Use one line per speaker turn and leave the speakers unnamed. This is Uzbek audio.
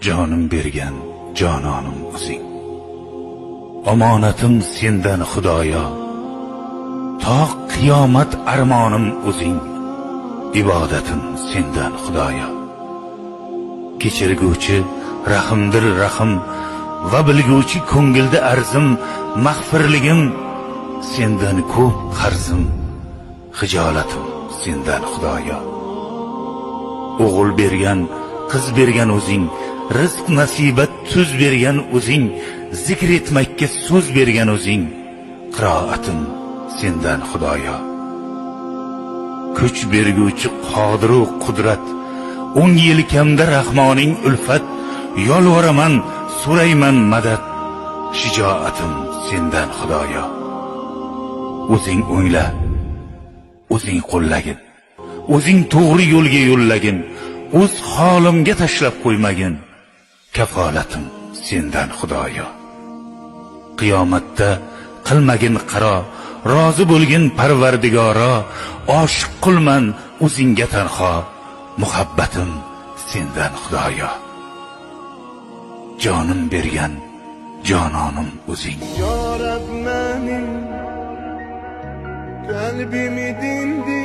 Jonim bergan jononim o'zing. Omonatim sendan Xudoyo, to qiyomat armonim o'zing. Ibodatim sendan Xudoyo. Kechirguvchi rahimdir rahim va bilguvchi ko'ngilda arzim, mag'firligim sendan ko'p qarzim, xijolatim sendan Xudoyo. O'g'il bergan, qiz bergan o'zing, rizq nasibat tuz bergan o'zing, zikr etmakka so'z bergan o'zing, qiroatim sendan Xudoyo. Kuch berguvchi qodiru qudrat, o'ng yelkamda Rahmoning ulfat, yolvoraman, so'rayman madad, shijoatim sendan Xudoyo. O'zing o'ngla, o'zing qo'llagin, o'zing to'g'ri yo'lga yo'llagin, o'z holimga tashlab qo'ymagin, kafolatim sendan Xudoyo. Qiyomatda qilmagin qaro, rozi bo'lgin Parvardigoro, oshiq qilman o'zingga tanho, muhabbatim sendan Xudoyo. Jonim bergan jononim o'zing.
Ya Rab menim kalbimi dindir.